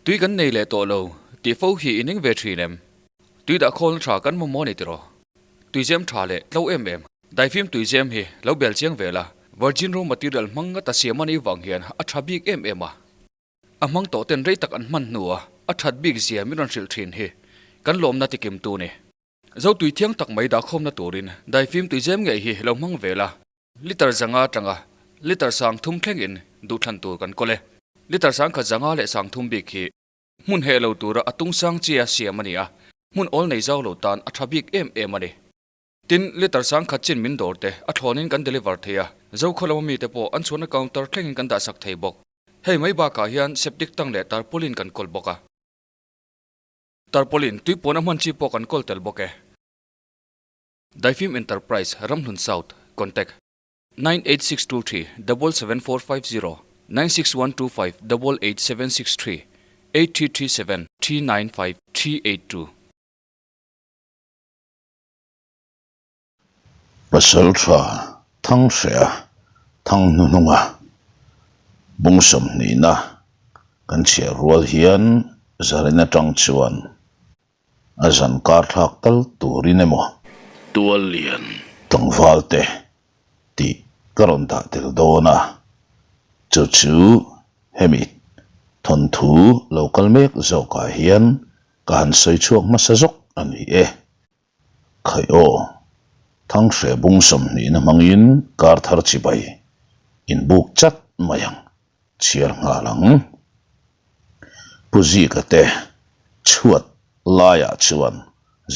Tui kan nei leh tawh lo tih fo hi i ning ve thin em? Tui dah khawlna tha kan mamawh a ni tiraw? Tuizem tha leh tlo em em. Daifim tuizem hi lo bel chiang ve la, virgin raw material hmang ngata siam a nih vang hian a tha bik em em a. A hmang tawh ten rei tak an hman hnua a that bik zia min rawn hrilh thin hi kan lawmna tikim tu ni. Zo tui thiang tak mai dahkhawmna turin daifim tuizem ngei hi lo hmang ve la. Liter zanga atanga liter 3000 thlengin duhthlan tur kan kawl e. Liter 10,000 zanga leh 3000 bik hi hmun heh lo tura a tung sang chia siam a ni a, hmun awl nei zau lo tan a tha bik em em a ni. Tin, liter 10,000 chin min dawr te a thlawnin kan deliver thei a, Zokhaw lama mite pawh an chhuahna counter thlengin kan dahsak thei bawk. Hei mai bakah hian septic tank leh tarpaulin kan kawl bawk a. Tarpaulin tui puan a hman chi pawh kan kawl tel bawk e. Daifim Enterprise, Ramhlun South, Contact, 98623 77450 96125 88763 8337 395 382. Pasal tha thang hria thang hnuhnunga bung sawmhnihna kan chhiar rual hian Zarina tang chuan a zan kar thlak tal turin emaw Tual lian. Tlangval te tih ka rawn dah tel dawn a, chu chu hemi thawnthu lo kal mek zawkah hian ka han sawi chhuak hmasa zawk a ni e. Khaih aw, Thanghreh bung 20 na hmangin kar thar chibai inbuk chat mai ang, chhiar nghal ang. Pu Zika te chhuat laiah chuan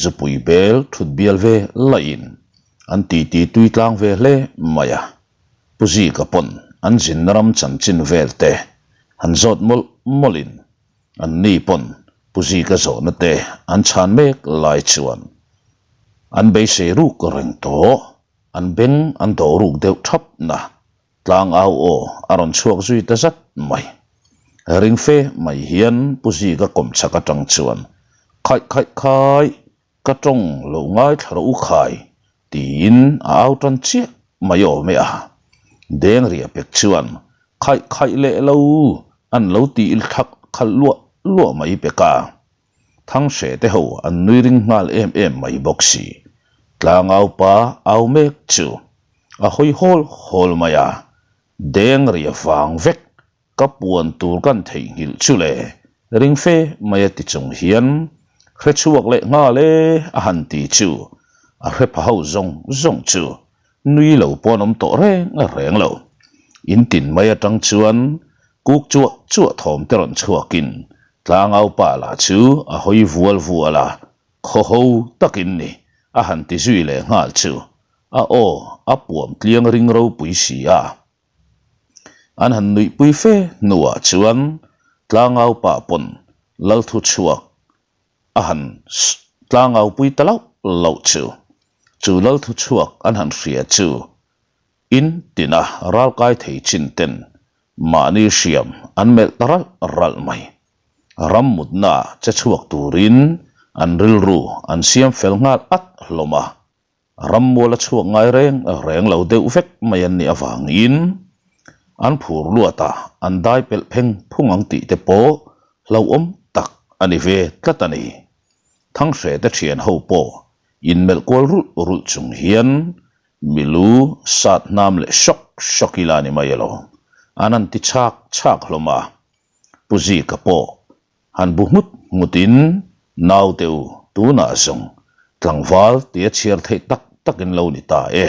zupui bel thut bial ve laiin an titi tui tlang ve hle mai a. Pu Zika pawn an zinna ram chanchin vel te han zawt mawlh mawlhin anni pawn Pu Zika zawhna te an chhan mek lai chuan an beisei ruk reng tawh, an beng an dawh ruk deuh thap na. Tlang au aw a rawn chhuak zui ta zat mai. Ring fe mai hian Pu Zika kawm chhak atang chuan, Khaih khaih khai, ka tawng lo ngaithla rawh u khai, tiin a au tan chiah mai awm e a. Deng riah pek chuan, Khaih khaih leh lo, an lo ti thlak khalh luah luah mai pek a. Thanghreh te ho an nui ring nghal em em mai bawk si. Tlangau pa au mek chu a hawi hawl hawl mai a, deng ria vang vek ka puan tur kan theihnghilh chu le ring fe mai a ti chung hian hre chhuak leh nghal e a han ti chu a hre pha ho zawng zawng chu nui lo pawn awm tawh reng reng lo. In tin mai atang chuan kuk chuah chuah thawm te rawn chhuakin tlangau pa lah chu a hawi vual vual a, khaw ho takin ni a han ti zui leh nghal chu a aw a puam tliang ring ropui si a. An han nuihpui fe hnuah chuan tlangau pa pawn Lalthu chhuak a han tlangaupui ta lauh lauh chu, chu lal thuchhuak an han hria chu in tina ralkai thei chin ten mahni hriam an melh ta ralh ralh mai. Ram mutna che chhuak turin an rilru an siam fel nghal at hlawm a, Rammual a chhuak ngai reng reng lo deuh vek mai an nih avangin an phur luat a, an dai pelh pheng phung ang tih te pawh hlauhawm tak a ni ve tlat a ni. Thanghreh te thian ho pawh inmelh kual rulh rulh chung hian milu sat hnam leh hrawk hrawk ila ni mai alawm, an han ti chhak chhak hlawm a. Pu Zika pawh Han bu nghut nghutin, Naute u, tunah zawng tlangval tia chhiar theih tak takin lo ni ta e.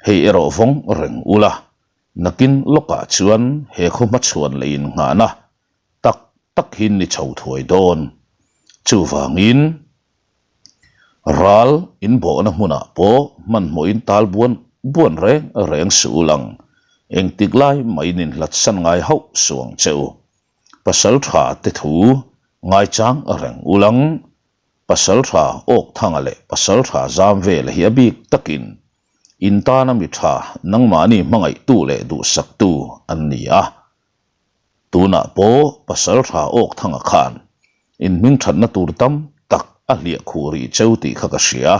Hei erawh vawng reng ula, nakin lawkah chuan he khaw hmachhuan leh innghahna tak tak hi ni chho thuai dawn. Chuvangin, ral inbawhna hmunah pawh hmanhmawhin tal buan buan reng reng suh ulang, engtik lai mahin inhlatsan ngai hauh suh ang che u. Pasal tha te thu ngaichang reng ulang, Pasal tha awk thanga leh pasal tha zam vela hi a bik takin in tana mi tha nangmahni hmangaihtu leh duhsaktu an ni a. Tunah pawh pasal tha awk thanga khan in hmingthatna tur tam tak a hliah khuh rih cheu tih kha ka hria.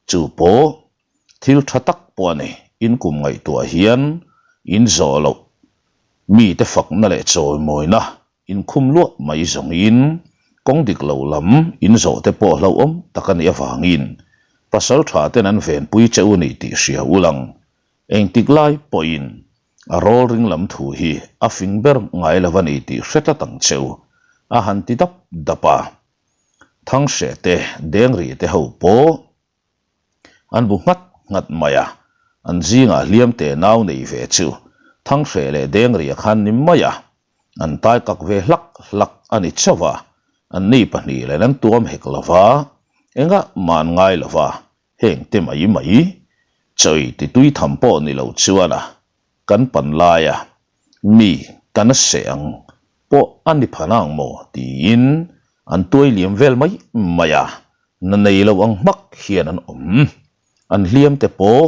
Chu pawh thil tha tak pawh a ni. In kum ngaihtuah hian in zawh loh mite fakna leh chawimawina. Inkhum luah mai zawngin kawng dik lo lam in zawh te pawh hlauhawm tak a nih avangin pasal tha ten an venpui che u ni tih hria ulang. Engtik lai pawhin a rawl ring lam thu hi a fing ber ngai lo a ni tih hre tlat ang che u, a han ti dap dap a. Thanghreh te, Dengri te ho pawh An bu nghat nghat mai a, an zingah hliam te nau nei ve chu Thanghreh leh Dengria khan ni mai a, an tai kak ve hlak hlak a ni chauh a, an ni pahnih len an tuam hek lo va, engah mah an ngai lo va, heng te mai mai chawi ti tui tham pawh ni lo chuan a kan pan laia mi kan seh ang pawh a ni pha nang maw tiin an tuai liam vel mai mai a, na nei lo ang hmak hian an awm. An hliam te pawh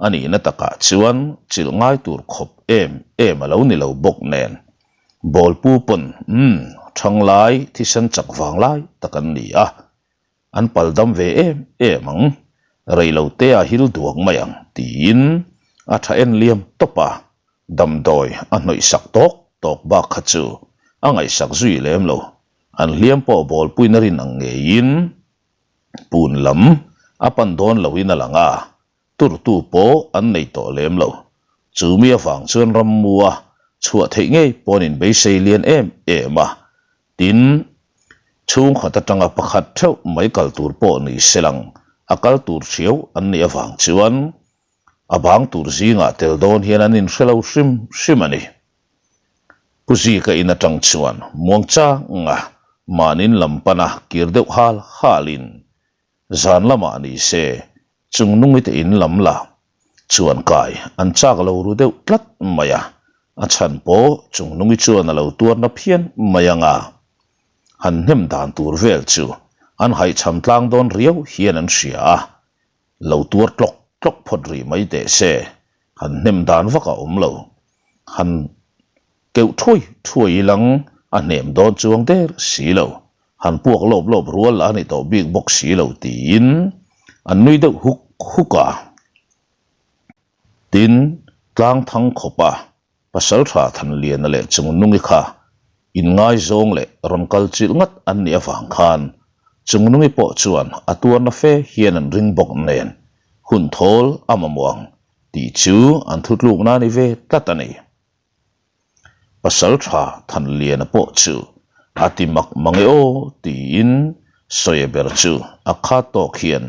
a nihna takah chuan chilh ngai tur khawp em em a lo ni lo bawk nen. Bawlpu pawn umm thanglai thisen chak vang lai tak an ni a, An pal dam ve em em ang, rei lo te a hil duak mai ang tiin a tha en liam tawp a, damdawi a hnawih sak tawk tawk bak kha chu a ngaihsak zui lem lo, an hliam pawh bawlpuina rin ang ngeiin pun lam a pan dawn loin a lang a, Turtu pawh an nei tawh lem lo. Chu mi avang chuan rammua chhuah theih ngei pawn in beisei lian em em a. Tin, chhungkhat atanga pakhat theuh mai kal tur pawh ni se lang, a kal tur thiau an nih avang chuan a bang tur zingah tel dawn hian an inhre lo hrim hrim a ni. Pu Zika in atang chuan muangchanga mahnin lam pana kir deuh hal halin Zan lamah ni se, Chungnungi te in lam la chuan kai an chak lo ru deuh tlat mai a, a chhan pawh Chungnungi chuan a lo tuarna phian mai ang a. Han hnem dan tur vel chu an haihchham tlang dawn riau hian an hria a, lo tuar tlawk tlawk phawt rih mai teh se, han hnem dan vak a awm lo. Han Keuh thuai thuai ilang a hnem dawn chuang der si lo, han puak lawp lawp rual lah a ni tawh bik bawk si lo tiin an nui deuh huk huk a. Tin, tlang thang khawpa Pasaltha Thanliana leh Chungnungi kha inngaizawng leh rawn kal chilh ngat an nih avang khan Chungnungi pawh chuan a tuarna fe hian an ring bawk nen hun thawl a mamawh ang tih chu an thutlukna a ni ve tlat a ni. Pasal tha Thanliana pawh chu a ti mak mang e aw tiin Sawia ber chu a khat tawk hian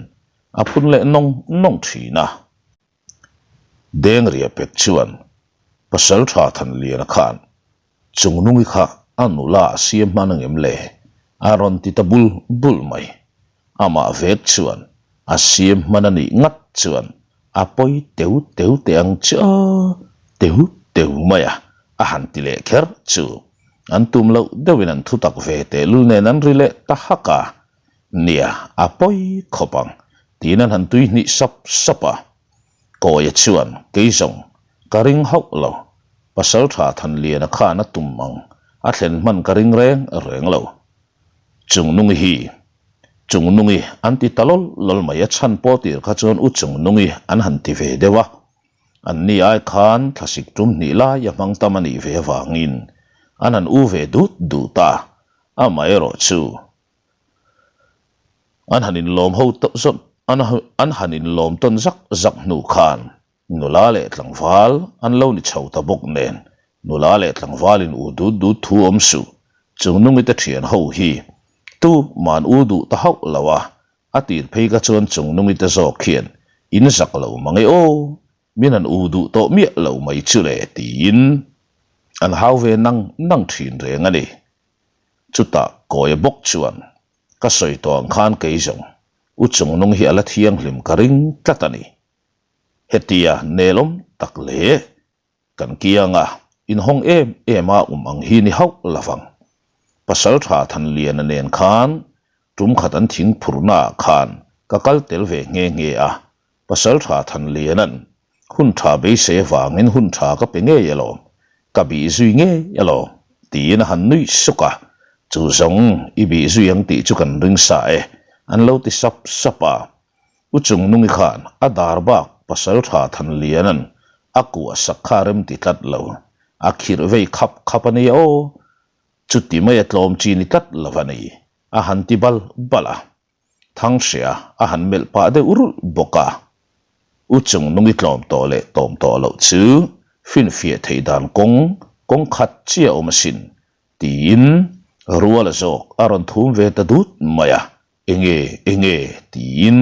a phun leh nawng nawng thin a. Dengria pek chuan Pasal tha Thanliana khan Chungnungi kha a nula a siam hman angem le? a rawn ti ta bul bul mai. Amah vek chuan a siam hman a nih ngat chuan a pawi teu teu teh ang chu aw, teu teu mai a, a han ti leh kher chu. An tum loh deuhin an thutak ve tehlul nen an ri leh ta hak a, nia a pawi khawp ang tiin an han tui hnih sap sap a. Kawia chuan kei zawng ka ring hauh lo, Pasaltha Thanliana khan a tum ang a thlen hman ka ring reng reng lo. Chungnungi hi Chungnungi an ti ta lawl lawl mai a chhan pawh tir kha chuan u Chungnungi an han ti ve deuh a, an ni ai khan thlasik tum hnih lai a hmang tam a nih ve avangin an han u ve dut dut a, amaherawhchu an han inlawm ho an han inlawm tawn zak zak hnu khan Nula leh tlangval an lo ni chho ta bawk nen, nula leh tlangvalin u dut dut thu awm suh, Chungnungi te thian ho hi tu man u duh ta hauh lo a, a tir phei ka chuan Chungnungi te zawk hian in zak lo mang e aw, min han u duh tawh miah lo mai chu le tiin an hau ve nang nang thin reng a ni. Chutah Kawia bawk chuan ka sawi tawh ang khan kei zawng u Chungnung hi a la thianghlim ka ring tlat a ni. Hetia nelawm tak leh kan kianga inhawng em em a um ang hi ni hauh lovang. Pasaltha Thanliana nen khan tum khat an thing phurhna ah khan ka kal tel ve nghe nghe a, Pasaltha Thanliana'n hun tha beisei avangin hun tha ka pe ngei alawm, ka bih zui ngei alawm tiin a han nui suk a, chu zawng i bih zui ang tih chu kan ring sa e an lo ti sap sap a. U Chungnungi khan a dar bak Pasaltha Thanliana'n a kuah sak kha a rem ti tlat lo. A khirh vei khap khap a nia aw. Chuti maia tlawm chi ni tlat lo a ni, a han ti bal bal a. Thanghria a han melh pah deuh rulh bawk a. U Chungnungi tlawm tawh leh tawm tawh loh chu finfiah theih dan kawng kawng khat chiah awm asin, tiin Ruala zawk a rawn thum ve ta dut mai a. Enge, enge, tiin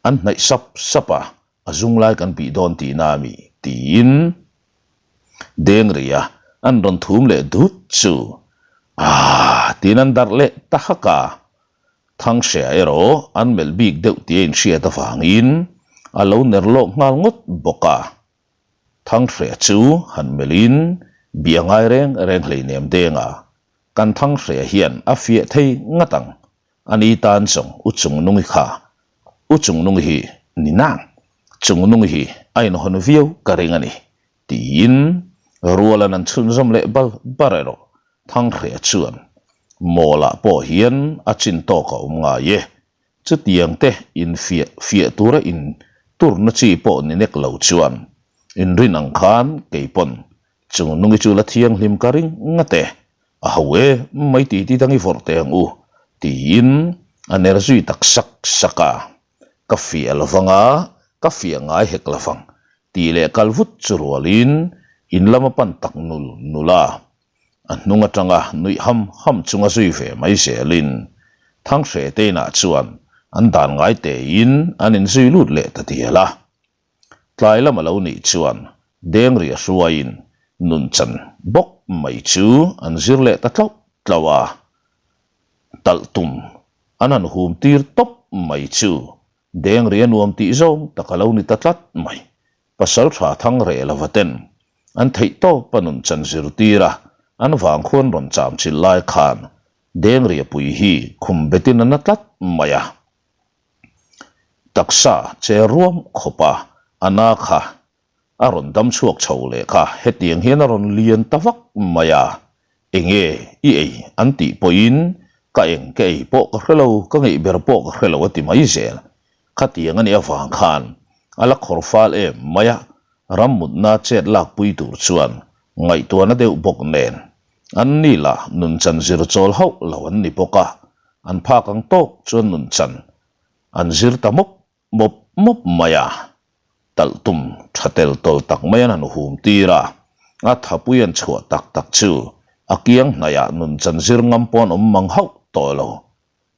an hnaih sap sap a, a zung lai kan bih dawn tihna a mi, tiin Dengria an rawn thum leh dut chu, Aaa, tiin an darh leh ta hak a. Thanghreh erawh an melh bik deuh tih a inhriat avangin a lo ner lawk nghal ngawt bawk a. Thanghreh chu han melhin bia ngai reng reng hleinem denga kan Thanghreh hian a fiah thei ngat ang. A ni tan zawng U Chungnungi kha U Chungnungi hi ni nang Chungnungi hi a inhawn viau ka ring a ni tiin Rualan an chhunzawm leh bal bar erawh Thanghreh chuan Mawlah pawh hian a chin tawk a awm ngai e. Chutiang te infiah fiah tura in turna chi pawh ni nek lo chuan inrin ang khan kei pawn Chungnungi chu la thianghlim ka ring ngat e. A ho e, mai ti ti dang i vawrh teh ang u tiin a ner zui tak sak sak a. Ka fiah lo vang a, ka fiah ngai hek lo vang tih leh kal vut chu rualin in lam a pan tak nul nul a. A hnung atanga nuih ham ham chunga zui ve mai zelin Thanghreh te inah chuan an dan ngai tein an inzui lut leh ta dial a. Tlai lam a lo nih chuan Dengria hruaiin nunchan bawk mai chu an zir leh ta tlauh tlauh a. Talh tum an han hum tir tawp mai chu Dengria nuam tih zawng tak a lo ni ta tlat mai. Pasal tha thang reh lova ten an theih tawp a nunchan zirtir a, an vang khuan rawn cham chilh lai khan Dengria pui hi khum betin a na tlat mai a. Taksa che ruam khawp a, a na kha a rawn dam chhuak chho leh kha hetiang hian a rawn lian ta vak mai a, enge i ei an tih pawhin ka eng ka ei pawh ka hre lo, ka ngeih ber pawh ka hre lo a ti mai zel. Khatiang a nih avang khan a la khawr fal em mai a, ram mutna chet lakpui tur chuan ngaihtuahna deuh bawk nen an ni lah nunchan zir chawl hauh lo an ni bawk a, an phak ang tawk chuan nunchan an zir ta mawp mawp mawp mai a, talh tum tha tel tawl tak mai an han hum tir a, a thapui an chhuah tak tak chu a kiang hnaihah nunchan zir ngam pawh an awm mang hauh tawh lo.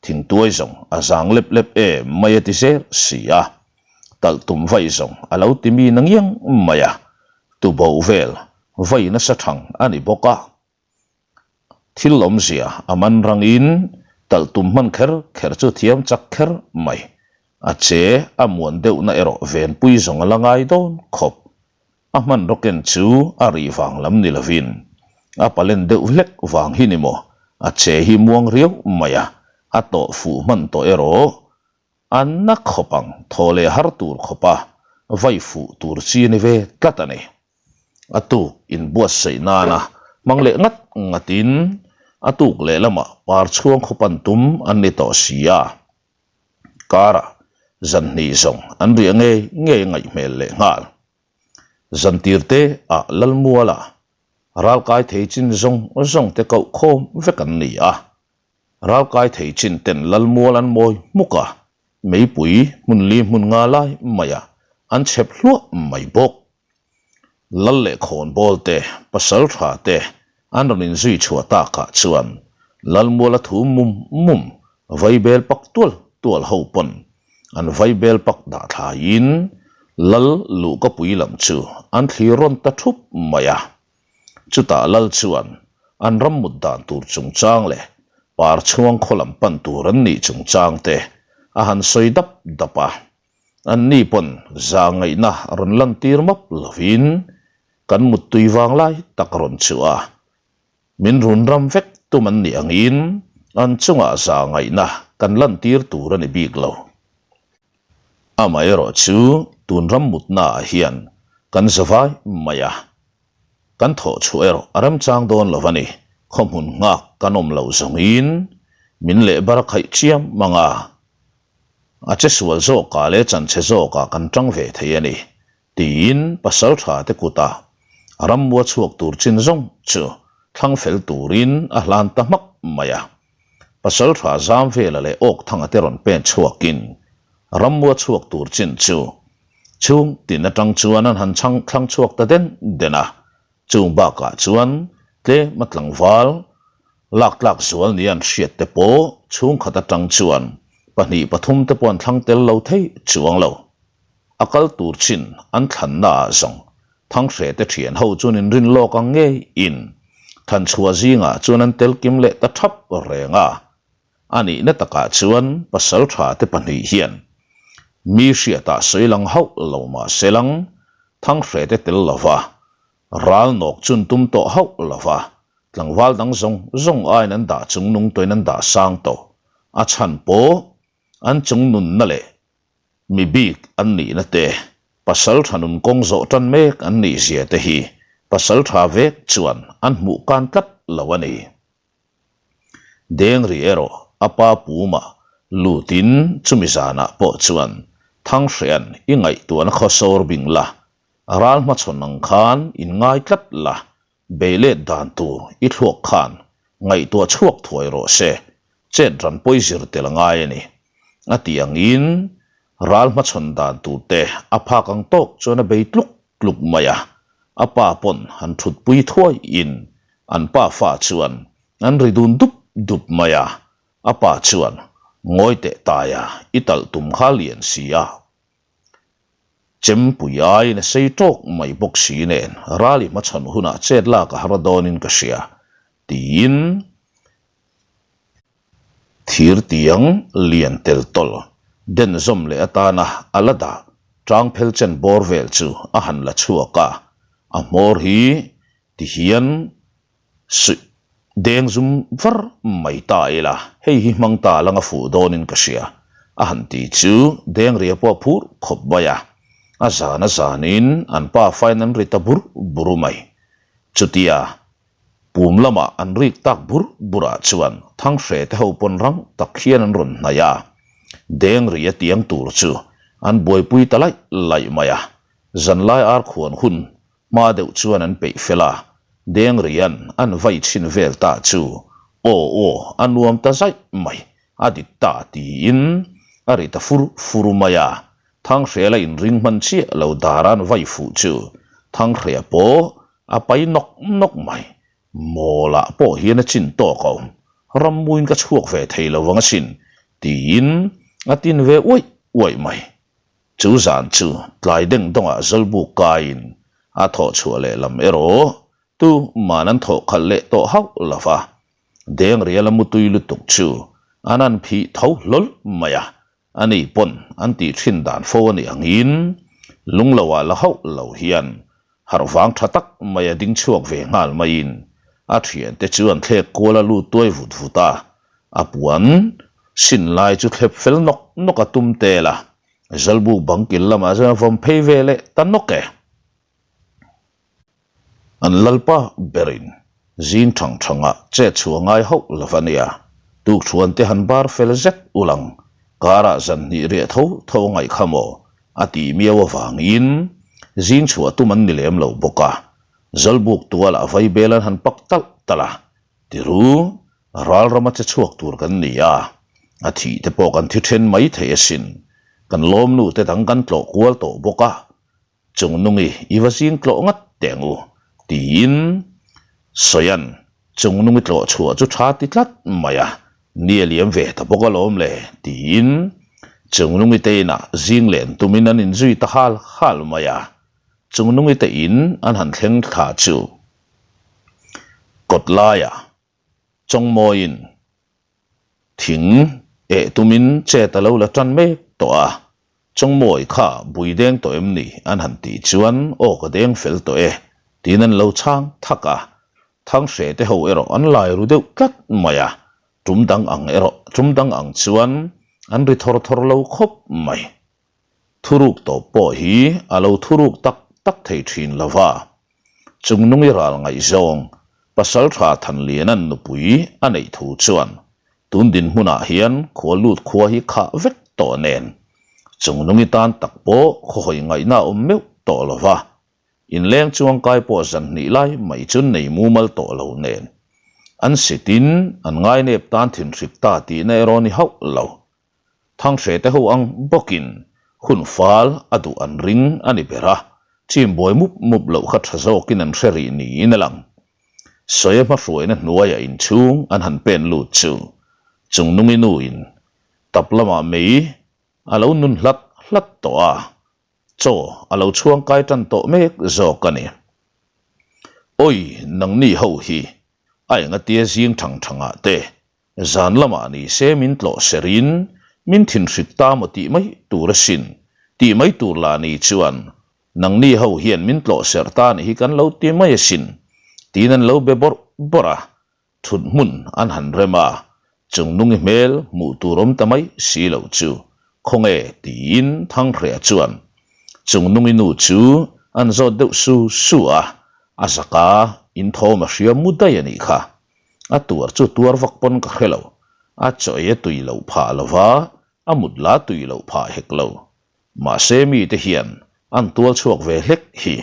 Thingtuai zawng a zang lep lep em mai a ti zel si a, talh tum vai zawng a lo ti mi na ngiang mai a, tuboh vel vai nasa thang a ni bawk a. Thil awmzia a man rangin talh tum hman kher kher chu thiam chak kher mai. A che a muan deuhna erawh venpui zawng a la ngai dawn khawp. A hmanraw ken chu a rih vang lam ni lovin a palen deuh hlek vang hi ni maw a che hi muang riau mai a, a tawh fuh hman tawh erawh a na khawp ang thaw leh har tur khawpa vai fuh tur chi a ni ve tlat a ni. A tuk inbuatsaih nana hmang leh ngat ngatin a tuk lehlamah par chhuang khaw pan tum an ni tawh si a. Karah zan hnih zawng an riah ngei ngei a ngaih hmel leh nghal. Zan tir te ah Lalmuala ralkai thei chin zawng zawng te koh khawm vek an ni a. Ralkai thei chin ten Lalmual an mawi hmuk a, meipui hmun li hmun nga lai maiah an chhep hluah mai bawk. Lal leh khawnbawl te, pasal tha te an rawn inzui chhuah takah chuan Lalmuala thu mum mum vaibel pak tual tual ho pawn an vaibel pak dah thlaiin Lal luhkapui lam chu an thlir rawn ta thup mai a. Chutah Lal chuan an ram mut dan tur chungchang leh Parchhuang khaw lam pan tur an nih chungchang te a han sawi dap dap a. An ni pawn za ngaihna rawn lantir map lovin kan muttui vang lai tak rawn chhuah a, min run ram vek tum an nih angin an chungah za ngaihna kan lantir tur a ni bik lo. Amaherawh chu tun ram mutnaah hian kan za vai mai a, kan thawh chhuah erawh a remchang dawn lo a ni. Khawhmun nghak kan awm loh zawngin min leh bar khaih chiam mang a. A che sual zawkah leh chanchhe zawkah kan tang ve thei a ni, tiin pasaltha te kutah rammua chhuak tur chin zawng chu Thlang fel turin a hlan ta hmak mai a. Pasaltha Zamvela leh Awkthanga te rawn pen chhuakin rammua chhuak tur chin chu chhung tin atang chuan an han chhang thlang chhuak ta den den a. Chung bakah chuan tlema tlangval laktlak zual nia an hriat te pawh chhungkhat atang chuan pahnih pathum te pawh an thlang tel lo thei chuang lo. A kal tur chin an thlanna ah zawng Thanghreh te thian ho chuan inrin lawk ang ngei in Thanchhuah zingah chuan an tel kim leh ta thap reng a. A nihna takah chuan pasaltha te pahnih hian mi hriatah sawi lang hauh lo mah se lang Thanghreh te tel lova ral nawk chun tum tawh hauh lova tlangval dang zawng zawng aiin an dah chungnung tawhin an dah sang tawh. A chhan pawh an chungnunna leh Mi bik an nihna te, pasal tha nun kawng zawh tan mek an nih zia te hi pasal tha vek chuan an hmuh kan tlat lo a ni. Dengri erawh a pa puma lutin chumi zanah pawh chuan Thanghrean i ngaihtuahna khawsawr bing la, ral hmachhawn ang khan in ngai tlat la, Bei let dan tur i thluak khan ngaihtuah chhuak thuai rawh se, chet ran pawi zir tel a ngai a ni. A tih angin ral hmachhawn dan tur te a phak ang tawk chuan a bei tluk tluk mai a, a pa pawn han thutpui thuai in an pa fa chuan an ri dun dup dup mai a, a pa chuan ngawi teh taia i talh tum kha lian si a. Chempui aiin a sei tawk mai bawk si nen rali hmachhawn hunah chet lak a har dawnin ka hria, tiin thir tiang lian tel tawlh den zawm leh atana a la dah tang phel chen bawr vel chu a han la chhuak a, a hmawr hi tihian Suih, deng zum var mai ta ila, hei hi hmang ta langa fuh dawnin ka hria, a han ti chu Dengria pawh a phur khawp mai a. A zan a zanin an pa fain an ri ta bur bur mai. Chutia pum lamah an rik tak bur burah chuan Thanghre te ho pawn rang tak hian an rawn hnaih a, Dengria tiang tur chu an buaipui ta laih laih mai a. Zanlai arkhuan hun Hma deuh chuan an peih fel a, Dengrian an vai chhin vel ta chu aw aw a nuam ta zaih mai, a dik ta tiin a ri ta fur fur mai a. Thanghrela inring hman chiah lo dara an vai fuh chu Thanghrea pawh a pai nawk nawk mai. Mawlah pawh hian a chin tawk a awm, rammuin ka chhuak ve thei lo vang asin tiin a tin ve uaih uaih mai. Chu zan chu tlai deng dawngah Zawlbuk kaiin a thawh chhuah leh lam erawh tu man an thawh khalh leh tawh hauh lo va, Dengriala mutui lutuk chu an an phih tho hlawl mai a, ani pawn an tih thin dan fo a nih angin lungloah la hauh lo hian Harh vang tha tak mai a ding chhuak ve nghal maiin a thiante chu an thlek kual a lut tuai vut vut a, a puan sin lai chu thlep fel nawk nawk a tum tel a, Zalbuk bang kil lamah chuan a vawm phei ve leh ta nawk e. An lalpa berin zing thang thangah chet chhuah ngai hauh lo va nia, tukthuan te han bar fel zet ulang karah zan hnih riah tho tho a ngaih kha maw A tih miau avangin zing chhuah tum an ni lem lo bawk a, Zawlbuk tualah vaibel an han pak talh talh a, Tiru, ral rama che chhuak tur kan ni a, a thih te pawh kan thi then mai thei asin, kan lawmnu te dang kan tlawh kual tawh bawk a, Chungnungi i va zing tlawh ngat teh ang u, tiin Sawian Chungnungi tlawh chhuah chu tha ti tlat mai a, Ni a liam ve ta bawk alawm le, tiin Chungnungi te inah zing len tumin an inzui ta hal hal mai a. Chungnungi te in an han thleng thla chu kawt laiah Chawngmawiin thing eh tumin chet a lo la tan mek tawh a, Chawngmawi kha bui deng tawh em ni? an han tih chuan aw ka deng fel tawh e, tiin an lo chhang thak a. Thanghreh te ho erawh an lai ru deuh tlat mai a, tum dang ang erawh tum dang ang chuan an ri thawr thawr lo khawp mai. Thuruk tawp pawh hi a lo thuruk tak tak thei thin lo va. Chungnungi ral ngaihzawng, Pasaltha Thanliana'n nupui a neih thu chuan tun dinhmunah hian khua lut khua hi khah vek tawh nen Chungnungi tan tak pawh khawhawi ngaihna a awm meuh tawh lo va. Inleng chuangkai pawh zan hnih lai mai chu nei mumal tawh lo nen. An sitin an ngainep tan thinhrik ta tihna erawh ni hauh lo. Thanghreh te ho ang bawkin hun fal a duh an ring a ni ber a, chim buai mup mup loh kha tha zawkin an hre rih niin a lang. Sawi a hmahruaina hnuaiah inchhung an han pen lut chu Chungnungi nuin tap lamah mei a lo nun hlat hlat tawh a, chaw a lo chhuangkai tan tawh mek zawk a ni. Awi nangni ho hi a engatia zing thang thangah te Zan lamah ni se min tlawh serin min thinhrik ta maw tih mai tur asin, tih mai tur lah ni chuan nangni ho hian min tlawh serh ta nih hi kan lo ti mai asin, tiin an lo be bawrh bawrh a, thut hmun an han rem a, Chungnungi hmel hmuh tur awm ta mai si lo chu khawnge tiin Thanghrea chuan Chungnungi nu chu an zawt deuh su su a, a zaka inthawm a hria mu daih a nih kha. A tuar chu tuar vak pawn ka hre lo. A chaw ei a tui loh phah lo va, a mut la tui loh phah hek lo. Mahse mite hian an tual chhuak ve hlek hi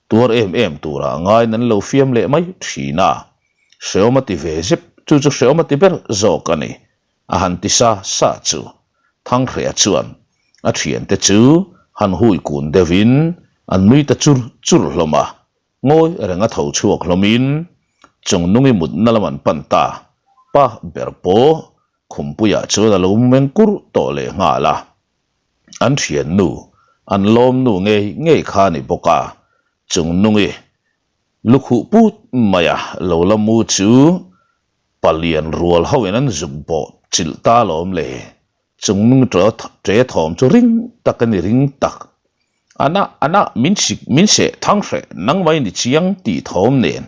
tuar em em turah ngaiin an lo fiam leh mai thin a. Hreawm a ti ve zep, chu chu hreawm a ti ber zawk a ni. A han ti sa sa chu Thanghrea chuan a thiante chu han hui kun deuhin an nui ta chur chur hlawm a. Ngawi renga tho chhuak hlawmin Chungnungi mutna lam an pan ta. Pa ber pawh Khumpuiah chuan a lo meng kur tawh leh nghal a. An thiannu, an lawmnu ngei ngei kha a ni bawk a. Chungnungi lukhuh put maia lo la mu chu palian rual hoin an zuk bawh chilh ta alawm le. Chungnung ṭe thawm chu ring tak a ni ring tak. Ana, ana, min sik, min seh thang hreh, nangmah i ni chiang tih thawm nen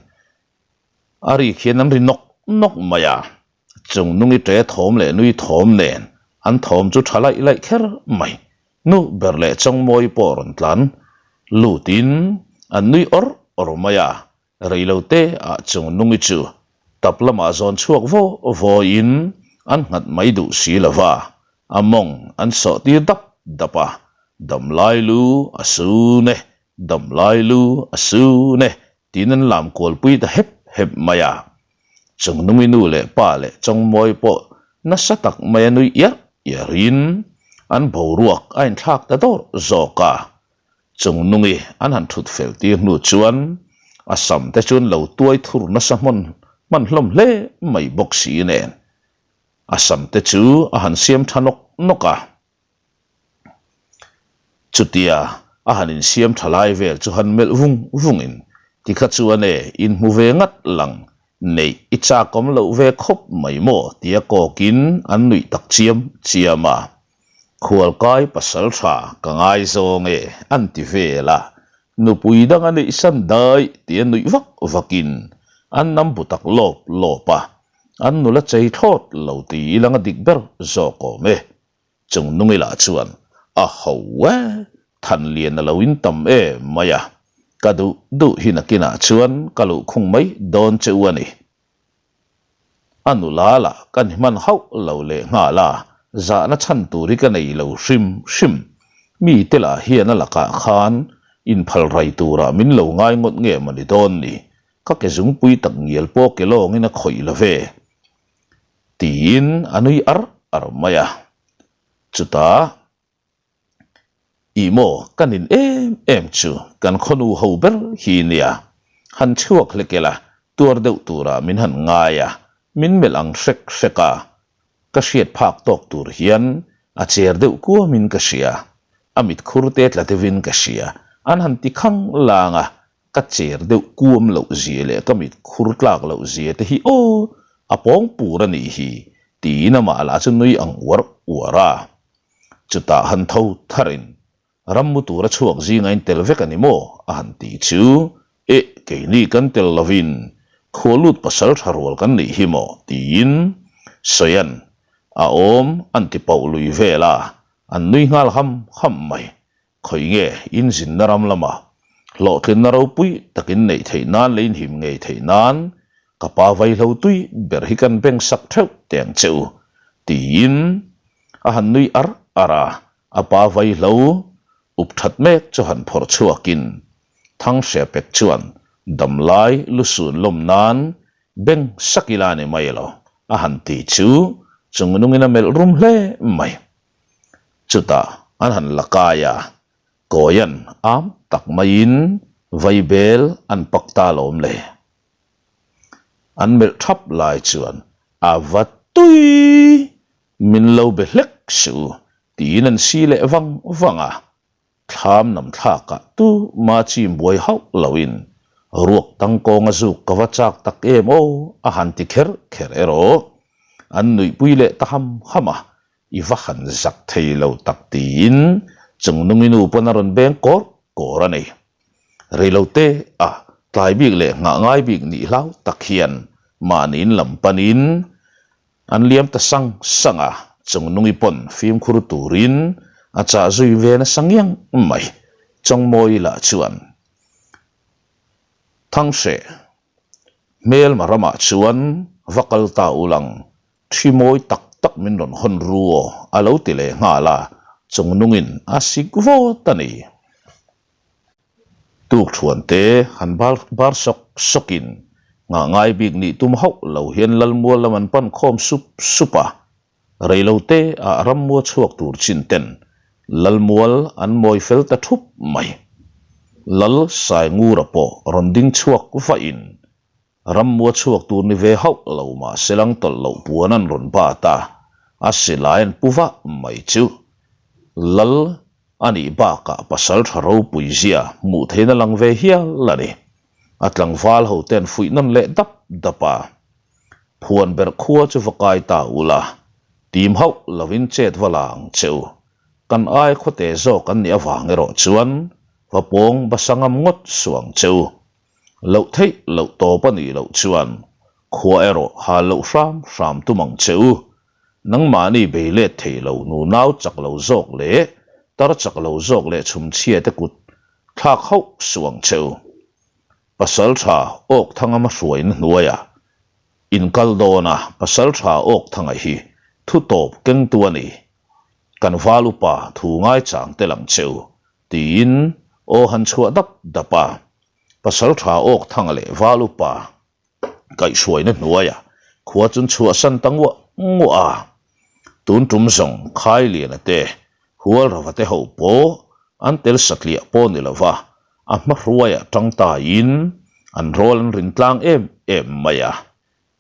a rik hian an ri nawk nawk mai a. Chungnungi ṭe thawm leh nui thawm nen an thawm chu ṭha laih laih kher mai. Nu ber leh Chawngmawi pawh rawn tlan lutin an nui awrh awrh mai a. Reilote ah Chungnungi chu tap lamah zawn chhuak vaw vawiin an nghat mai duh si lo va, a mawng an sawh tir dap dap a, Damlai lu a sun e, damlai lu a sun e tiin an lam kualpui ta hep hep mai a. Chungnungi nu leh pa leh Chawngmawi pawh nasa tak mai a nui iar iarin an boruak a inthlak ta dawrh zawk a. Chungnungi an han thut fel tir hnu chuan a sam te chuan lo tuai thur nasa hman hman hlawm hle mai bawk si nen a sam te chu a han siam tha nawk nawk a. Chutia a han insiam tha lai vel chu han melh vung vungin tikha chuan e inhmu ve ngat lang neih i chakawm loh ve khawp mai maw tia kawkin an nuih tak chiam chiam a. Khualkai pasal tha ka ngaizawng e an ti vel a, nupui dang a neih san daih tih a nuih vak vakin an nam bu tak lawp lawp a, an nula chei thlawt lo ti ilang a dik ber zawk awm e. Chungnungi lah chuan a ho e, Thanlian a lo in tam e mai a, ka duh duh hi nakinah chuan ka luhkhung mai dawn che u a ni. A nula lah ka ni hman hauh lo leh nghal a, zahna chhan tur hi ka nei lo hrim hrim. Mite lah hian a lakah khan inphal rai turah min lo ngai ngawt nge maw ni dawn ni, ka ke zungpui tak ngial pawh ke lawngin a khawih lo ve, tiin a nui ar ar mai a. Chutah. Ih maw ka nin em em chu kan khawnu ho ber hi nia, han chhuak hlek ila tuar deuh turah min han ngai a, min melh ang hrek hrek a, ka hriat phak tawk tur hian a cher deuh kuamin ka hria, a mit khur te tla deuhin ka hria, an han ti khang lang a, ka cher deuh kuam loh zia leh ka mit khur tlak loh zia te hi aw a pawng pur a nih hi tiin amah lah chu nui ang uar uar a. Chutah han tho tharin rammu tura chhuak zinga in tel vek a ni maw? a han ti chu Eh keini kan tel lovin khualut pasal tha rual kan nih hi maw? tiin Sawian a awm an ti pauh lui vel a, an nui nghal ham ham mai. Khawi nge inzinna ram lama hlawhtlinna ropui takin neih theih nan leh inhim ngei theih nan ka pa vaihlo tui ber hi kan beng sak theuh teh ang che u tiin a han nui ar ar a, a pa vaihlo up that mek chu han phawrh chhuakin. Thanghrepek chuan damlai lusun lawm nan beng sak ila ni mai lo a han ti chu chungnungin a melh rum hle mai. Chutah an han la kai a, Kawian am tak maiin vaibel an pak ta lawm le. An melh thap lai chuan a va tui min lo be hlek suh u tiin an si leh vang vang a. Thlam nam thlakah tu ma chim buai hauh loin ruak tangkawng a zuk ka va chak tak em aw a han ti kher kher erawh. An nuihpui leh ta ham ham a, i va han zak thei lo tak tiin Chungnungi nu pawn a rawn beng kawr kawr a ni. Reilote a tlai bik leh nghah ngai bik nih hlau tak hian mahniin lam panin An liam ta sang sang a, Chungnungi pawn fimkhur turin a chah zui ve nasa ngiang mai. Chawngmawi lah chuan Thanghreh hmelma ramah chuan va kal ta ulang, thi mawi tak tak min rawn hawn ru aw a lo ti leh nghal a, Chungnungin a sik vawt a ni. Tuk thuan te han bar bar sawk sawkin nghah ngai bik nih tum hauh lo hian Lalmual lam an pan khawm sup sup a, reilo te ah rammua chhuak tur chin ten Lalmual an mawi fel ta thup mai. Lal Saingura pawh rawn ding chhuak vahin Rammua chhuak tur ni ve hauh lo mah se lang tawlh loh puan an rawn bat a, a silai an pu vah mai chu. Lal a nih bakah pasal tha ropui zia hmuh theihna lang ve hial a ni. A tlangval ho te an fuih nawn leh dap dap a. Phuan berh khua chu va kai ta ula, tim hauh lovin chet va la ang che u. Kan ai khawte zawk an nih avang erawh chuan va pawng basa ngam ngawt suh ang che u. Loh theih loh tawp a nih loh chuan khua erawh hal loh hram hram tum ang che u. Nangmahni bei let thei lo nunau chak lo zawk leh tar chak lo zawk leh chhumchhia te kut thlak hauh suh ang che u. Pasaltha Awkthanga hmahruaina hnuaiah inkal dawn a, Pasaltha Awkthanga hi thu tawp kengtu a ni. Kan val upa thu ngaichang tel ang che u. Tiin aw han chhuah dap dap a, pasal tha awk thanga leh val upa kaihhruaina hnuaiah khua chun chhuahsan ta nguah nguah a. Tun tum zawng Khailiana te, Hualrava te ho pawh an tel satliah pawh ni lova, a hmahruaiah tang taiin an rawl an rin tlang em em mai a.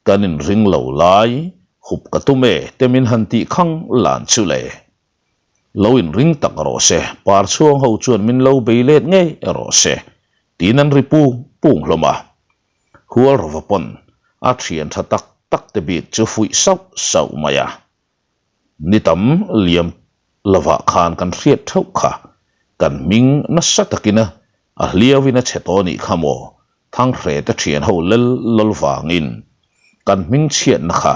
Kan inring lo lai hup ka tum e te min han tih khang lan chu le. Lo inring tak rawh se, par chhuang ho chuan min lo bei let ngei rawh se, tiin an ri pung pung hlawm a. Hualrova pawn a thian tha tak tak te bik chu fuih sauh sauh mai a. Ni tam liam lovah khan kan hriat theuh kha, kan hming nasa takin a hliauin a chhe tawh nih kha maw, Thanghreh te thian ho lel lawl vangin kan hming chhiatna kha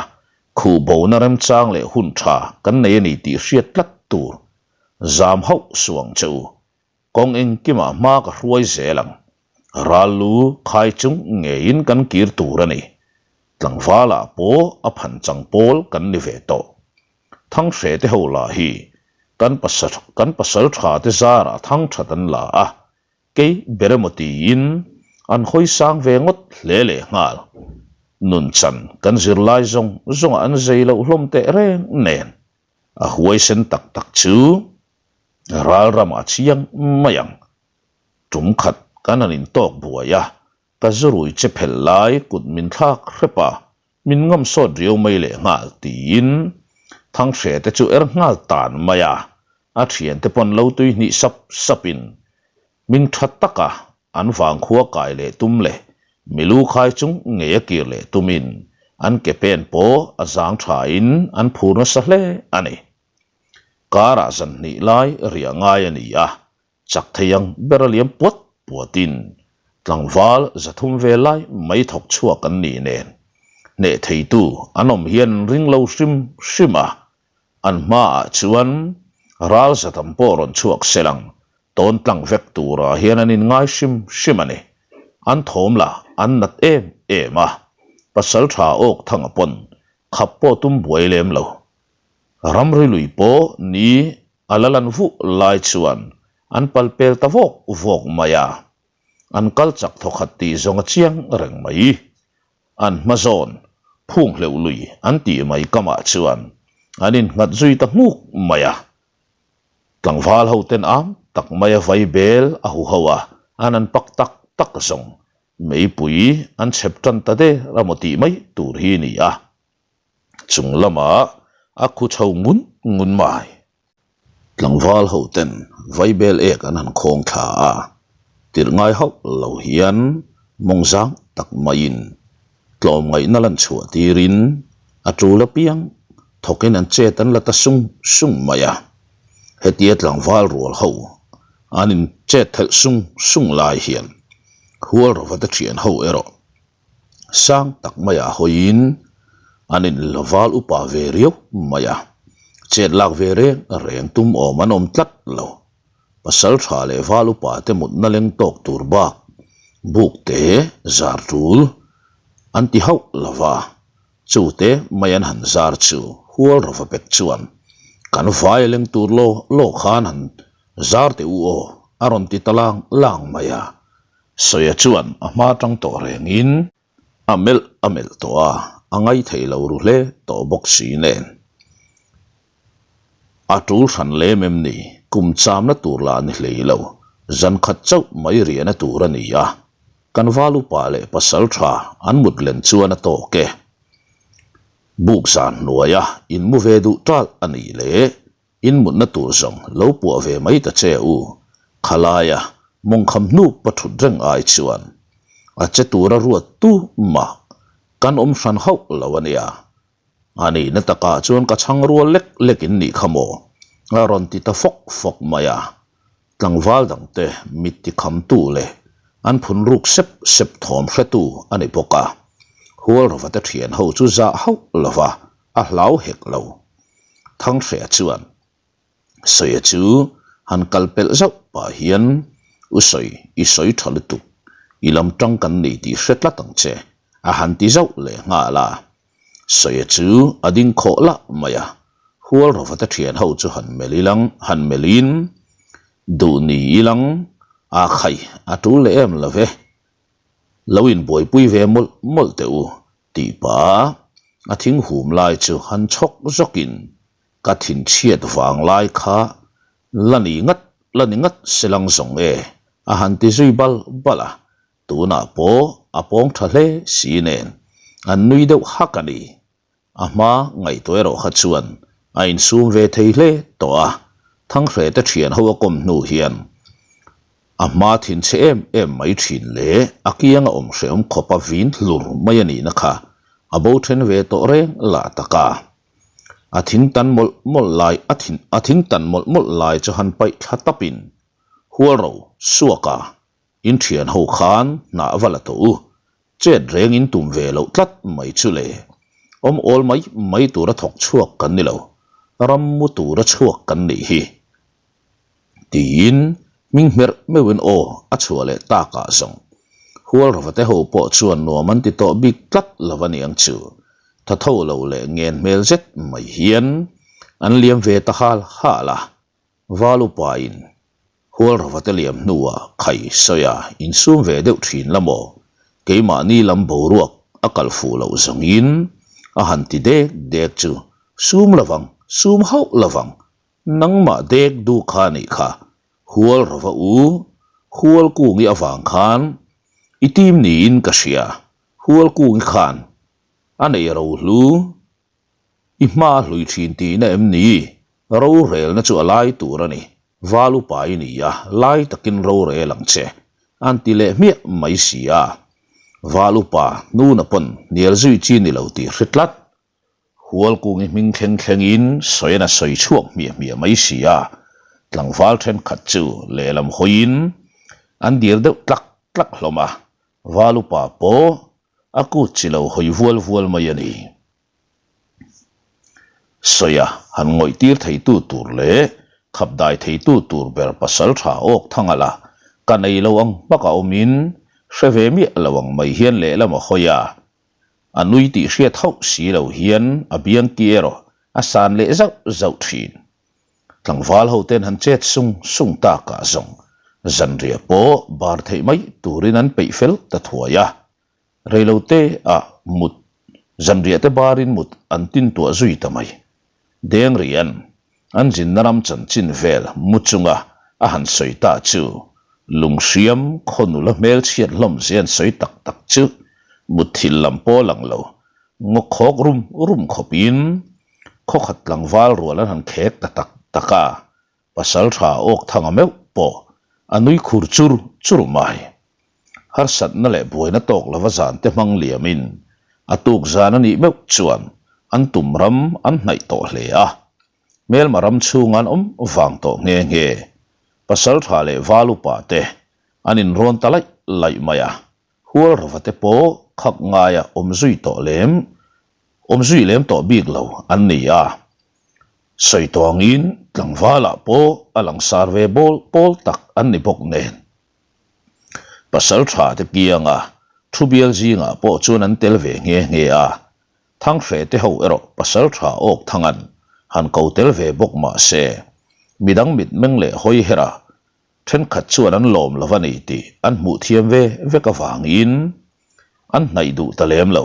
Khuh bona remchang leh hun tha kan nei a ni tih hriat tlat tur zam hauh suh ang che u. Kawng engkimah hma ka hruai zel ang. Ral lu khai chung ngeiin kan kir tur a ni. Tlangvalah pawh a phan chang pawl kan ni ve tawh. Thanghreh te ho lah hi kan kan pasal tha te zarah thang that an la a, Kei ber emaw tiin an hawi sang ve ngawt hle leh nghal. Nunchan kan zirlai zawng zawngah an zei loh hlawm teh reng nen a huaisen tak tak chu ral ramah a chiang mai ang. Tum khat kan han intawk buai a, ka zurui che phelh lai kut min thlak hrep a, Min ngam sawt riau mai leh nghal tiin Thanghreh te chu er nghal tan mai a, a thiante pawn lo tui hnih sap sapin hming tha taka an vangkhua kai leh tum leh milu khai chung ngei a kir leh tumin an ke pen pawh a zang thain an phur nasa hle a ni. Karah zan hnih lai riah ngai a ni a, Chak thei ang ber a liam puat puatin tlangval 300 ve lai mai thawk chhuak an nih nen hneh theitu an awm hian an ring lo hrim hrim a, an hmaah chuan ral zatam pawh rawn chhuak sel ang tawn tlang vek turah hian an inngai hrim hrim a ni. An thawm lah an nat em em a, pasaltha awk thanga pawn khap pawh tum buai lem lo. Ramri lui pawh ni A la lan vuh lai chuan an pal pel ta vawk vawk mai a. An kal chak thawkhat tih zawng a chiang reng mai. An hma zawn phung hleuh lui an tih mai kamah chuan an innghat zui ta nghuk mai a. Tlangval ho ten am tak mai a vai bel a hu ho a, an an pak tak tak zawng meipui an chhep tan ta der a maw tih mai tur hi a ni a. Chung lamah a khu chho ngun ngun mai. Tlangval ho ten vaibel ek an han khawng thla a, tirh ngai hauh lo hian mawng zang tak maiin tlawmngaihna lan chhuah tirin a tul apiang thawkin an chet an la ta sung sung mai a. Hetia tlangval rual ho an in chet thelh sung sung lai hian Hualrova te thian ho erawh Sang tak maiah hawiin an inla val upa ve riau mai a, chet lak ve reng reng tum awm an awm tlat lo. Pasal tha leh val upa te mutna leng tawk tur bak buk te zar tul an ti hauh lo va, chu te mai an han zar chu hual rawva pek chuan kan vai a leng tur law law khan han zar teh u aw a rawn ti ta lang lang mai a. Sawia chuan a hma tang tawh rengin a melh a melh tawh a, a ngaithei lo ru hle tawh bawk si nen. A tul hran lem em ni? Kum chamna tur lah ni hlei lo, zan khat chauh mai riahna tur a ni a. Kan val upa leh pasal tha an mut len chuan a tawk e. Buk zan hnuaia in mu ve duh tal a nih leh In mutna tur zawng lo puah ve mai ta che u, khalaia mawngkham hnup a thut reng ai chuan a che tura ruat tu mah kan awm hran hauh lo a nia. A nihna takah chuan ka chhang rual lek lek in nih kha maw? a rawn ti ta fawk fawk mai a. Tlangval dangte mit tikhamtu leh an phun ruk sep sep thawm hretu a ni bawk a, Hualrovate thian ho chu zah hauh lova a hlau hek lo. Thanghrea chuan Sawia chu han kal pelh zauh pah hian, U Sawi, i sawi tha lutuk, i lam tang kan nei tih hre tlat ang che, a han ti zauh leh nghal a. Sawia chu a ding khawh lah mai a, Hualrovate thian ho chu han melh ilang, han melhin, Duh ni ilang, a khai, a tul leh em lo ve, lo inbuaipui ve mawlh mawlh teh u, Tih pah a thing hum lai chu han chhawk zawkin ka thinchhiat vang lai kha la ni ngat la ni ngat se lang zawng e a han ti zui bal bal a, tunah pawh a pawng tha hle si nen an nui deuh hak a ni. A hma ngaihtuah erawh kha chuan a insum ve thei hle tawh a, Thanghrete thian ho a kawm hnu hian a hma thinchhe em em mai thin leh a kianga awm hrehawm khawpa vin hlur mai a nihna kha a bo then ve tawh reng lah tak a. A thing tan mawlh mawlh lai a thin a thing tan mawlh mawlh lai chu han paih thla tapin Hualro suaka in thian ho khan hnah va la tawh u Chet reng in tum ve loh tlat mai chu le. Awm awl mai mai tura thawk chhuak kan ni lo, ram mu tura chhuak kan nih hi. Tiin hming hmerh meuhin aw a chhuah leh takah zawng. Hualravate ho pawh chuan nuam an ti tawh bik tlat lo a niang chu. Tha tho lo leh ngen hmel zet mai hian an liam ve ta hal hal a. Val upain Hualravate liam hnuah khai sawia insum ve deuh thin la maw? Keimahni lam boruak a kal fuh loh zawngin a han ti dek dek chu sum lovang, sum hauh lovang, nangmah dek duh kha nih kha, Hualrava u, Hualkungi avang khan i tim niin ka hria, Hualkungi khan a nei rohlu I hma hlui thin tihna em ni? Rorelna chu a lai tur a ni. Val upa i ni a, lai takin rorel ang che. An ti leh hmiah mai si a. Val upa hnuna pawn hnial zui chi ni lo tih hre tlat. Hualkungi hming thleng thlengin sawian a sawi chhuak hmiah hmiah mai si a. Tlangval thenkhat chu lehlam hawiin an dir deuh tlak tlak hlawm a. Val upa pawh a kut chi lo hawi vual vual mai a ni. Sawia han ngawih tir theitu tur leh khap dai theitu tur ber pasal tha awk thang a la, ka nei lo ang hmak a awmin hre ve miah lo ang mai hian lehlam a hawi a. A nui tih hriat hauh si lo hian a biang ki erawh a san leh zauh zauh thin. Tlangval ho ten han chet sung sung takah zawng. Zanriah pawh bar theih mai turin an peih fel ta thuai a. Reilote ah mut, zanriah te barin mut an tin tuah zui ta mai. Dengrian an zinna ram chanchin vel mu chunga a han sawi ta chu lunghriam khaw nula hmelchhiat hlawm zia an sawi tak tak chu mutthilh lam pawh lang lo ngaw khawk rum rum khawpin khaw khat tlangval rual an han khek ta tak tak a, pasal tha awk thanga meuh pawh a nui khur chur chur mai. Harsatna leh buaina tawk lova zan te hmang liamin a tuk zan a nih meuh chuan an tum ram an hnaih tawh hle a. Hmelma ram chhunga an awm vang tawh nghe nghe. Pasal tha leh val upa te an inrawn ta laih laih mai a. Hualrova te pawh khak ngaia awm zui tawh lem awm zui lem tawh bik lo an ni a. Sawi tawngin tlangvalah pawh a langsar ve bawl pawl tak an ni bawk nen. Pasal tha te kianga thu bial zingah pawh chuan an tel ve nghe nghe a, Thanghreh te ho erawh pasal tha awk thangan han ko tel ve bawk mah se, midang mitmeng leh hawi hera thenkhat chuan an lawm lo a ni tih an hmuh thiam ve vek avangin an hnaih duh ta lem lo.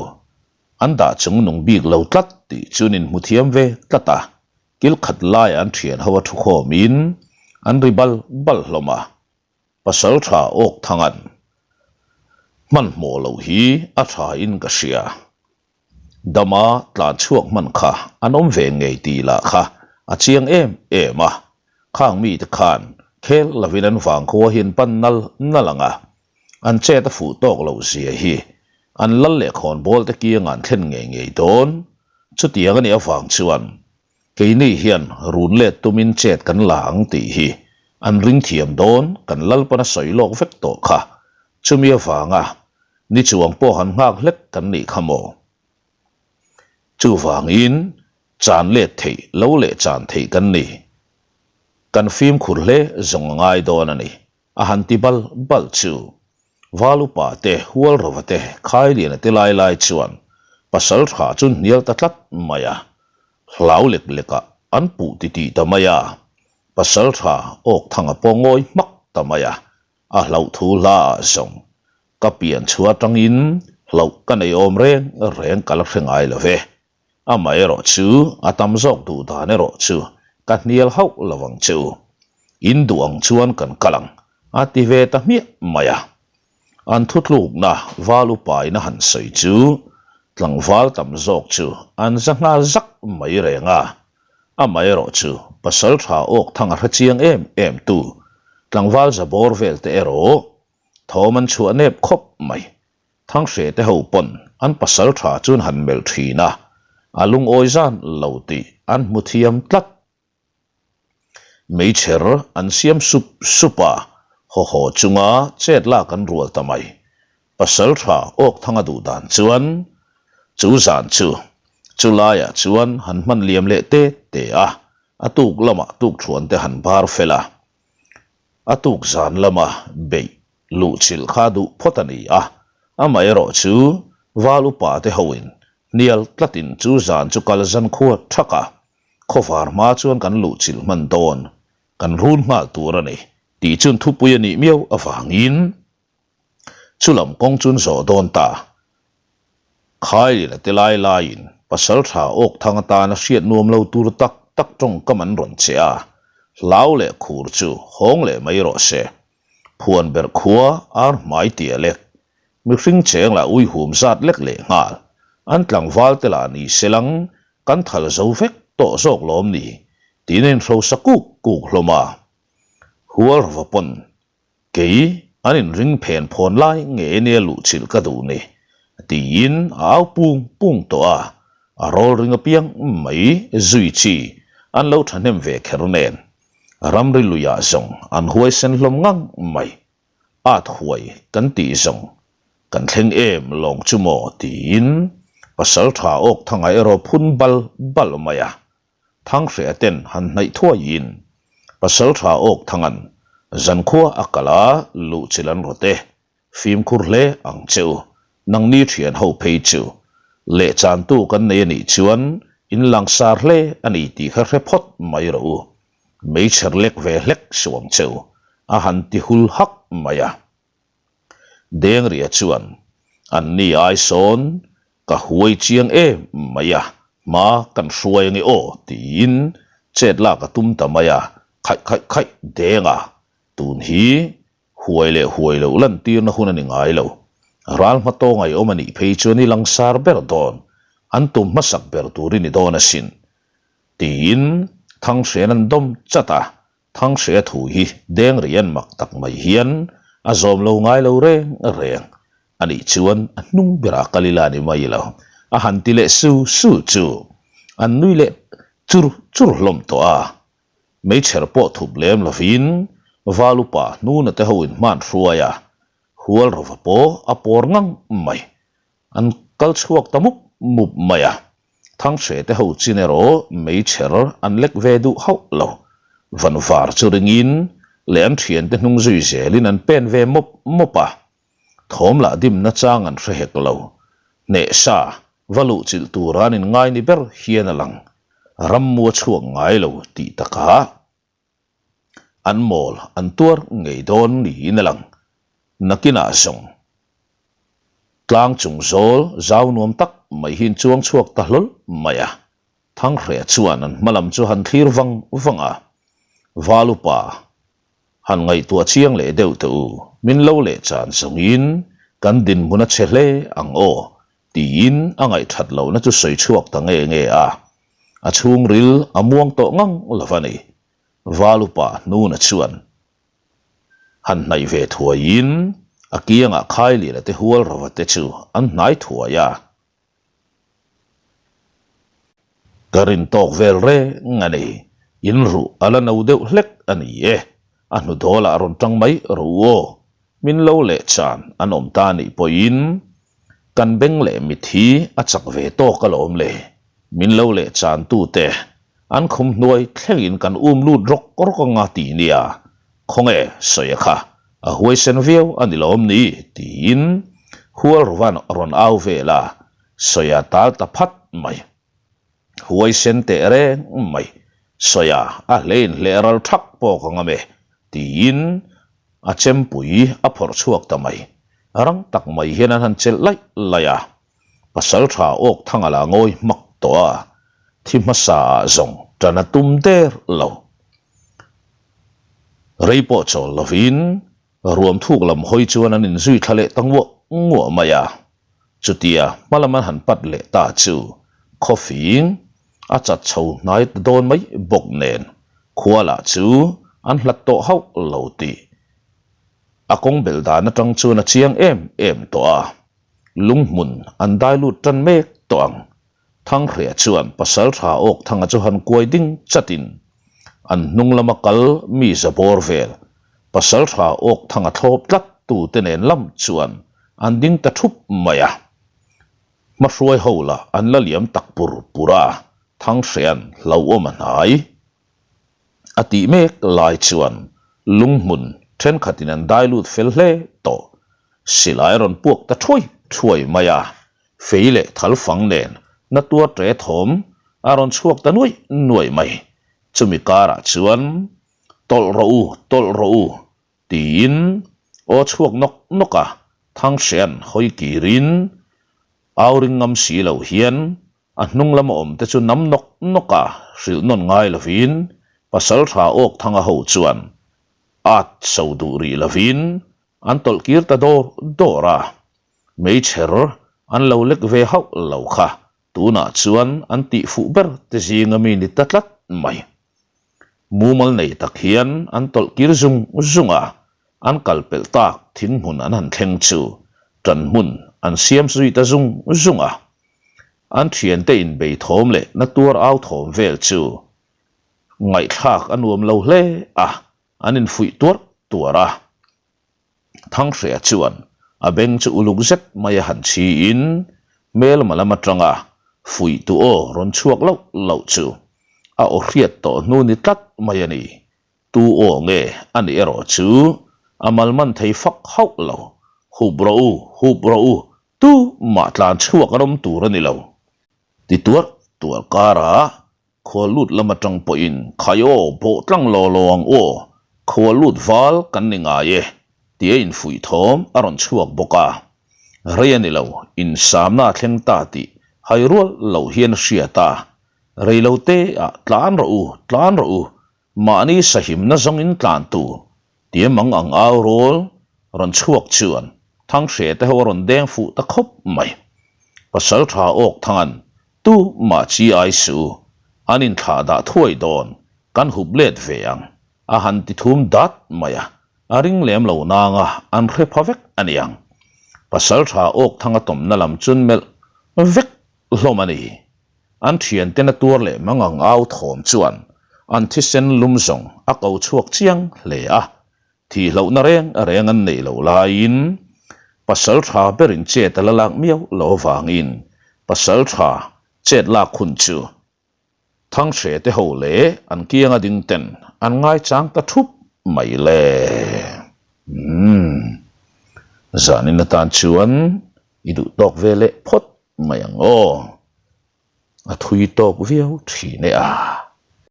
An dah chung nung bik lo tlat tih chu an inhmu thiam ve tlat a, kil khat laiah an thian ho a thukhawmin an ri bal bal hlawm a. Pasal tha awk thangan hmanhmawh loh hi a tha in ka hria. Dama tlan chhuak hman kha an awm ve ngei tih lah kha a chiang em em a. Khang mite khan khel lovin an vangkhua hi an pan nal nal ang a, an chet a fuh tawk loh zia hi an lal leh khawnbawl te kiangah an thlen ngei ngei dawn. Chutiang a nih avang chuan Keini hian run let tumin chet kan la ang tih hi an ring thiam dawn kan Lalpan a sawi lawk vek tawh kha. Chumi avanga ni chuang pawh han nghak hlek kan nih kha maw? Chuvangin chan let theih lo leh chan theih kan ni. Kan fimkhur hle zawng a ngai dawn a ni. A han ti bal bal chu Val upa te, Hualrova te, Khailiana te lai lai chuan pasal tha chu hnial ta tlat mai a, hlau lek lekah an puh titih ta mai a, pasal tha Awkthanga pawh ngawi hmak ta mai a, a hlauh thu hla ah zawng ka pian chhuah atangin hlauh ka nei awm reng reng ka la hre ngai lo ve. Amaherawh chu a tam zawk duh dan erawh chu ka hnial hauh lo ang che u. In duh ang chuan kan kal ang, a ti ve ta hmiah mai a. An thutlukna val upain a han sawi chu tlangval tam zawk chu an za nghal zak mai reng a. Amaherawh chu pasal tha awk thang a hre chiang em em tu tlangval za bawr vel te erawh thawm an chhuah nep khawp mai. Thanghreh te ho pawn an pasal tha chu an han melh thin a, a lungawi zan lo tih an hmu thiam tlat. Meichher an siam sup sup a, haw haw chunga chet lak an rual ta mai. Pasal tha awk thanga duh dan chuan chu zan chu chu laiah chuan han hman liam leh te te a, a tuk lamah tukthuan te han bar fel a, a tuk zan lama beih Luhchilh kha duh phawt a ni a, amaherawh chu Val upa te hoin hnial tlatin chu zan chu kal zan khua thak a, khawvar hma chuan kan luhchilh hman dawn, kan run nghal tur a ni tih chun thupui a nih miau avangin chulam kawng chun zawh dawn ta. Khailin a ti lai laiin pasal tha awk thang atana hriat nuam lo tur tak tak tawngkam an rawn che a, hlau leh khur chu hawng leh mai rawh se. Phuan ber khua ar hmai tia lek, mihring cheng lah uihum zat lek leh nghal, an tlangval te lah ni se lang kan thal zo vek tawh zawk lawm ni tiin a inhrosa kuk kuk hlawm a. Hualrova pawn kei an inring phen phawn lai ngei ania luhchilh ka duh ni tiin a au pung pung tawh a, a rawl ring apiang mai zui chi an lo thahnem ve kher nen. Ramri luiah zawng an huaisen hlawm ngang mai. At huai kan tih zawng kan thleng em lawng chu maw tiin pasal tha awk thanga erawh phun bal bal mai a. Thanghreh ten han hnaih thuaiin pasal tha awk thangan zankhua a kal a luhchilh an rawt e. Fimkhur hle ang che u, nangni thian ho phei chu. Lehchantu kan nei a nih chuan in langsar hle a ni tih kha hre phawt mai rawh u. Meichher lek ve hlek suh ang che u. a han ti hul hak mai a. Dengria chuan, Anni ai sawn ka huai chiang em mai a, hma kan hruai ange aw tiin chet lak a tum ta mai a, khaih khaih khaih Denga tun hi huai leh huai loh lantirna hun a ni ngai lo. Ral hma tawng ai awm a nih phei chuan i langsar ber dawn, an tum hmasak ber tur i ni dawn asin tiin Thanghren an dawm chat a, Thanghreh thu hi deng rian mak tak mai hian a zawm lo ngai lo reng reng a nih chuan a hnung berah kal ila ni mai lo, a han ti leh su su chu an nui leh chur chur hlawm tawh a. Meichher pawh thup lem lovin Valupa hnuna te ho in hman hruai a, Hualrova pawh a pawr ngang mai. An kal chhuak ta mup mup mai a, Thanghreh te ho chin erawh meichher an lek ve duh hauh lo. Van var chu ringin leh an thiante hnung zui zelin an pen ve mawp mawp a, thawm lah dimna chang an hre hek lo. Hnehsa va luh chilh tura an inngai ni ber hian a lang. Rammu a chhuak ngai lo tih takah an mawl an tuar ngei dawn niin a lang. Nakinah zawng tlang chung zawl zau nuam tak mai hi an chuang chhuak ta hlawl mai a. Thanghreh chuan an hma lam chu han thlir vang vang a, Valupa han ngaihtuah chiang leh deuh teh u, min lo leh chan zawngin kan dinhmun a chhe hle ang aw tiin a ngaihthat lohna chu sawi chhuak ta nge nge a, a chhungril a muang tawh ngang lo va ni. Valupa hnuna chuan han hnaih ve thuaiin a kiangah Khailiana te hual rova te chu an hnai thuai a. Ka rin tawk vel reng a ni, in ruh a la no deuh hlek a ni e, a hnu dawlah rawn tang mai rawh u aw, min lo leh chan an awm ta nih pawhin kan beng leh mit hi a chak ve tawk alawm le, min lo leh chan tute an khum hnuai thlengin kan um lut rawk rawk anga ti nia, khawnge sawi a kha a huaisen viau a ni lawm ni tiin Hualruva'n rawn au vel a, sawi a tal ta phat mai. Huaisen teh reng mai, sawi a a hlein hleh ral thak pawk ang awm e tiin a chempui a phawrh chhuak ta mai. Rang tak mai hian an han chelh laih laih a, Pasal tha awk thang a la ngawi hmak tawh a, thi hmasa ah zawng tan a tum der lo. Rei pawh chawl lovin ruam thuk lam hawi chuan an inzui thla leh ta nguah nguah mai a. Chutia hma lam an han pat leh ta chu khawfing a chat chho hnai ta dawn mai bawk nen khua lah chu an hlat tawh hauh lo tih a kawng belh dan atang chuan a chiang em em tawh a. Lunghmun an dai lut tan mek tawh ang. Thanghreh chuan pasal tha awk thanga chu han kuai ding chatin an hnung lama kal mi za bawr vel pasal tha awk thanga thlawp tlat tu te nen lam chuan an ding ta thup mai a. Hmahruai ho lah an la liam tak pur pur a, Thanghrea'n hlauhawm a hnai. A tih mek lai chuan lunghmun thenkhatin an dai lut fel hle tawh. Silai a rawn puak ta thuai thuai mai a, fei leh thal fang nen na tuar ṭe thawm a rawn chhuak ta nuaih nuaih mai. Chumi karah chuan, Tawlh rawh u, tawlh rawh u, tiin aw chhuak nawk nawk a, Thangsean hawi kirin au ring ngam si lo hian A hnung lama awm te chu nam nawk nawk a, hrilh nawn ngai lovin pasal tha awk thanga ho chuan at so duh rih lovin an tawlh kir ta dawr dawr a. Meichher an lo lek ve hauh lo kha tunah chuan an tih fuh ber te zinga mi ni ta tlat mai. Mumal nei tak hian an tawlh kir zung zung a, an kal pelh tak thing hmun an han thleng chu tan hmun an siam zui ta zung zung a. An thiante inbei thawm leh na tuar au thawm vel chu ngaihthlak a nuam lo hle a, an infuih tuar tuar a. Thanghreh chuan a beng chu uluk zet mai a han chhiin hmelma lam atanga fuih tu aw rawn chhuak loh loh chu a aw hriat tawh hnu ni tlat mai a ni. Tu aw nge a nih erawh chu a malman thei fak hauh lo. Hup rawh u, hup rawh u, tu mah tlan chhuak an awm tur a ni lo. Ti tuar tuar karah Khual lut lam atang pawhin, Khai aw, bawh tlang law law ang aw. Khua lut val kan ni ngai e, tia infuih thawm a rawn chhuak bawk a. Rei a ni lo, insamna a thleng ta tih hai rual lo hian a hriat a. Rei lo te ah tlan rawh u, tlan rawh u, mahni sahimna zawngin tlan tur, tia mang ang au rawl rawn chhuak chuan Thanghreh te ho a rawn deng fuh ta khawp mai. Pasal tha awk Thangan tu mah chi ai suh u, an inthlah dah thuai dawn, kan hup let ve ang, a han ti thum dat mai a, a ring lem lo nanga an hre pha vek a niang. Pasal tha awk Thanga tawmna lam chun melh vek hlawm a ni. An thianten a tuar leh mang ang au thawm chuan an thisen lum zawng a ko chhuak chiang hle a, Thihlohna reng reng an neih loh laiin pasal tha berin chet a la lak miau loh avangin pasal tha chet lak hun chu Thanghreh te ho leh an kianga ding ten an ngaichang ta thup mai le. Umm. Zanin atan chuan i duh tawk ve leh phawt mai ang aw. A thui tawk viau thin e a.